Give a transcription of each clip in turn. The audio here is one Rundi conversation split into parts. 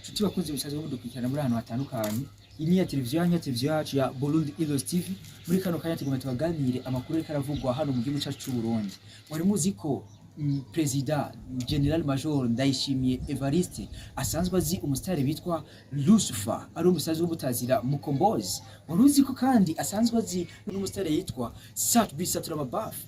Nshuti bakunze musanzwe mudukurikirana muri ahantu hatandukanye, iyi ni ya televiziyo yanyu, ya televiziyo yacu ya Burundi Heroes TV. Muri kano kanya tugomba tubaganire amakuru ariko aravugwa hano mu gihugu cyacu cy'u Burundi. Mwari muzi ko Perezida Général Major Ndayishimiye Evariste asanzwe azi umusitari witwa Lucifer, ari umusazi w'umutazira Mukombozi? Wari uzi ko kandi asanzwe azi n'umusitari yitwa Sat-B Saturamabafu?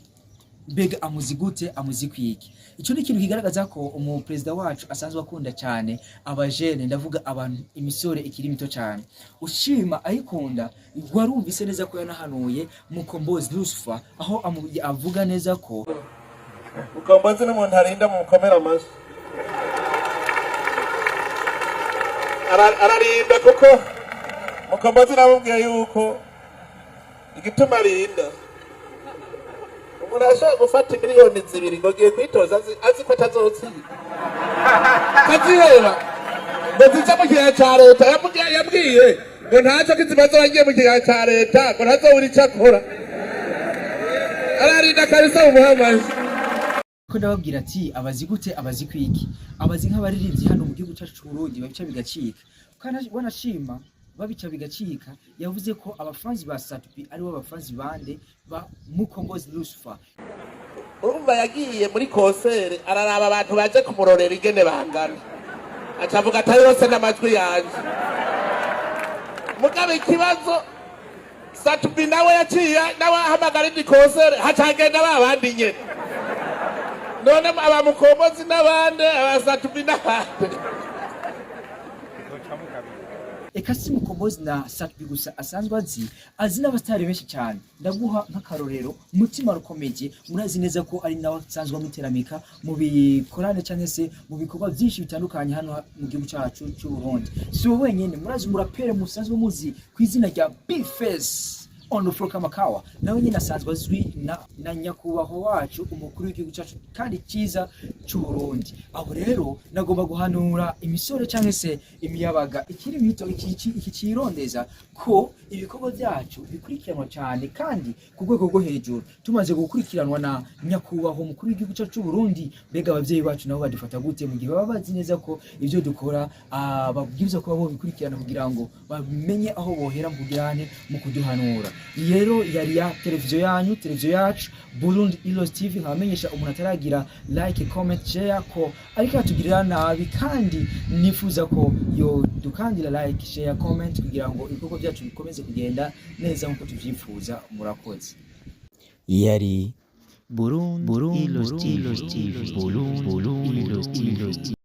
Mbega amuzi gute? Amuzi kwiki? Icyo ni ikintu kigaragaza ko umuperezida wacu asanzwe akunda cyane abajene, ndavuga abantu imisore ikiri mito cyane, ushima ayikunda. Warumvise neza ko yanahanuye Mukombozi Lucifer, aho avuga neza ko Mukombozi n'umuntu arinda, mukomera amashyi. Ararinda kuko Mukombozi namubwiye yuko igituma arinda, umuntu arashobora gufata miliyoni 2 ngo agiye kwitoza azi ko atazotsinda, kazihera ngo zice mu kigega ca leta. Yambwiye ngo ntaco kizimaze wagiye mu kigega ca leta, ngo ntazobura ico akora. Ararinda kabisa, mumuhe amashyi. Ko ndababwira ati abazi gute? Abazi kwiki? Abazi nk'abaririmbyi hano mu gihugu cyacu cy'u Burundi babica bigacika, kandi wanashima babica bigacika. Yavuze ko abafanzi ba Sat-B aribo bafanzi bande? Ba Mukombozi Lucifer. Urumva yagiye muri concert, araraba abantu baje kumurorera ingene bangana, aca avuga atari yose n'amajwi yanje. Mugabo ikibazo, Sat-B nawe yaciye nawe ahamagara indi concert, haca hagenda ba bandi nyene. None abamukombozi n'abande, aba Sat-B n'abande? Eka si Mukombozi na Sat-B gusa asanzwe azi, azi n'abasitari benshi cyane. Ndaguha nk'akarorero Mutima Rukomeje, murazi neza ko ari nawe asanzwe amuteramika mu bikorane cyangwa se mu bikorwa byinshi bitandukanye hano mu gihugu cyacu cy'u Burundi. Si wowe wenyine, murazi umurapere musanzwe muzi ku izina rya B-Face on the floor Kamakawa, nawe nyine asanzwe azwi na nyakubahwa wacu umukuru w'igihugu cyacu kandi cyiza cy'u Burundi. Aho rero nagomba guhanura imisore cyangwa se imiyabaga ikiri mito iki kirondeza ko ibikorwa byacu bikurikiranwa cyane kandi ku rwego rwo hejuru. Tumaze gukurikiranwa na nyakubahwa umukuru w'igihugu cyacu cy'u Burundi, mbega abavyeyi bacu nabo badufata gute mu gihe baba bazi neza ko ibyo dukora babwirizwa kuba bobikurikirana kugira ngo bamenye aho bohera mu kugirane mu kuduhanura? Iyi rero yari ya televiziyo yanyu, televiziyo yacu Burundi Heroes TV. Nkabamenyesha umuntu ataragira like, comment, share ko ariko atugirira nabi, kandi nifuza ko yo dukandira like, share, comment kugira ngo ibikorwa byacu bikomeze kugenda neza nkuko tuvyifuza. Murakoze. Yari Burundi Heroes TV, Burundi Heroes TV.